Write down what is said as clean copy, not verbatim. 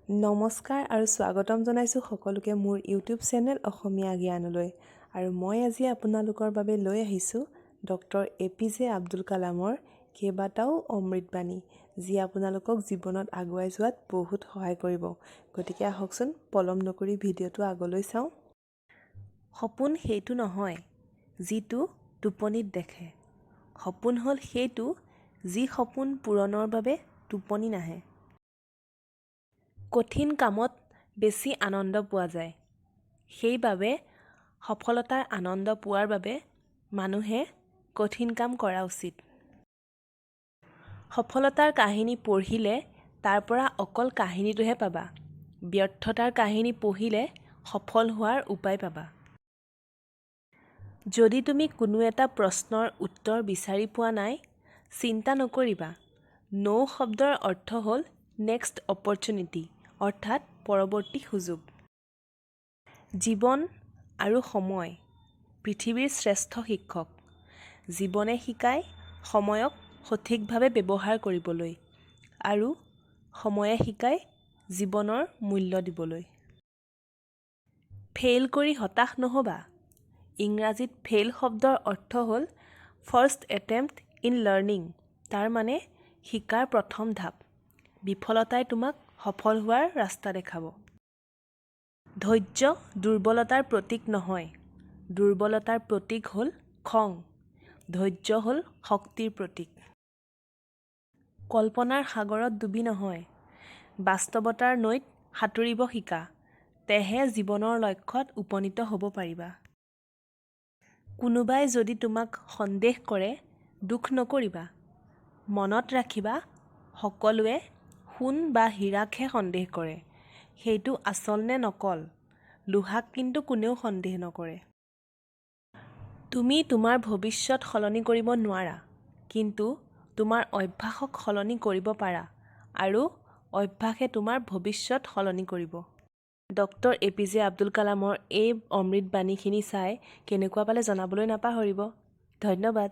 নমস্কাৰ আৰু স্বাগতম জনাইছোঁ সকলোকে মোৰ ইউটিউব চেনেল অসমীয়া জ্ঞানলৈ। আৰু মই আজি আপোনালোকৰ বাবে লৈ আহিছোঁ ডক্টৰ এ.পি.জে. আব্দুল কালামৰ কেইবাটাও অমৃতবাণী, যি আপোনালোকক জীৱনত আগুৱাই যোৱাত বহুত সহায় কৰিব। গতিকে আহকচোন, পলম নকৰি ভিডিঅ'টো আগলৈ চাওঁ। সপোন সেইটো নহয় যিটো টোপনিত দেখে, সপোন হ'ল সেইটো যি সপোন পূৰণৰ বাবে টোপনি নাহে। কঠিন কামত বেছি আনন্দ পোৱা যায়, সেইবাবে সফলতাৰ আনন্দ পোৱাৰ বাবে মানুহে কঠিন কাম কৰা উচিত। সফলতাৰ কাহিনী পঢ়িলে তাৰ পৰা অকল কাহিনীটোহে পাবা, ব্যৰ্থতাৰ কাহিনী পঢ়িলে সফল হোৱাৰ উপায় পাবা। যদি তুমি কোনো এটা প্ৰশ্নৰ উত্তৰ বিচাৰি পোৱা নাই, চিন্তা নকৰিবা। 'ন' শব্দৰ অৰ্থ হ'ল নেক্সট অপৰচুনিটি, অৰ্থাৎ পৰৱৰ্তী সুযোগ। জীৱন আৰু সময় পৃথিৱীৰ শ্ৰেষ্ঠ শিক্ষক। জীৱনে শিকায় সময়ক সঠিকভাৱে ব্যৱহাৰ কৰিবলৈ আৰু সময়ে শিকায় জীৱনৰ মূল্য দিবলৈ। ফেইল কৰি হতাশ নহ'বা। ইংৰাজীত ফেইল শব্দৰ অৰ্থ হ'ল ফাৰ্ষ্ট এটেম্পট ইন লাৰ্ণিং, তাৰমানে শিকাৰ প্ৰথম ধাপ। বিফলতাই তোমাক সফল হোৱাৰ ৰাস্তা দেখাব। ধৈৰ্য দুৰ্বলতাৰ প্ৰতীক নহয়, দুৰ্বলতাৰ প্ৰতীক হ'ল খং। ধৈৰ্য হ'ল শক্তিৰ প্ৰতীক। কল্পনাৰ সাগৰত ডুবি নহয়, বাস্তৱতাৰ নৈত সাঁতুৰিব শিকা, তেহে জীৱনৰ লক্ষ্যত উপনীত হ'ব পাৰিবা। কোনোবাই যদি তোমাক সন্দেহ কৰে, দুখ নকৰিবা। মনত ৰাখিবা, সকলোৱে সোণ বা হীৰাকহে সন্দেহ কৰে, সেইটো আচল নে নকল। লোহাক কিন্তু কোনেও সন্দেহ নকৰে। তুমি তোমাৰ ভৱিষ্যত সলনি কৰিব নোৱাৰা, কিন্তু তোমাৰ অভ্যাসক সলনি কৰিব পাৰা আৰু অভ্যাসে তোমাৰ ভৱিষ্যত সলনি কৰিব। ডক্টৰ এ.পি.জে. আব্দুল কালামৰ এই অমৃত বাণীখিনি চাই কেনেকুৱা পালে জনাবলৈ নাপাহৰিব। ধন্যবাদ।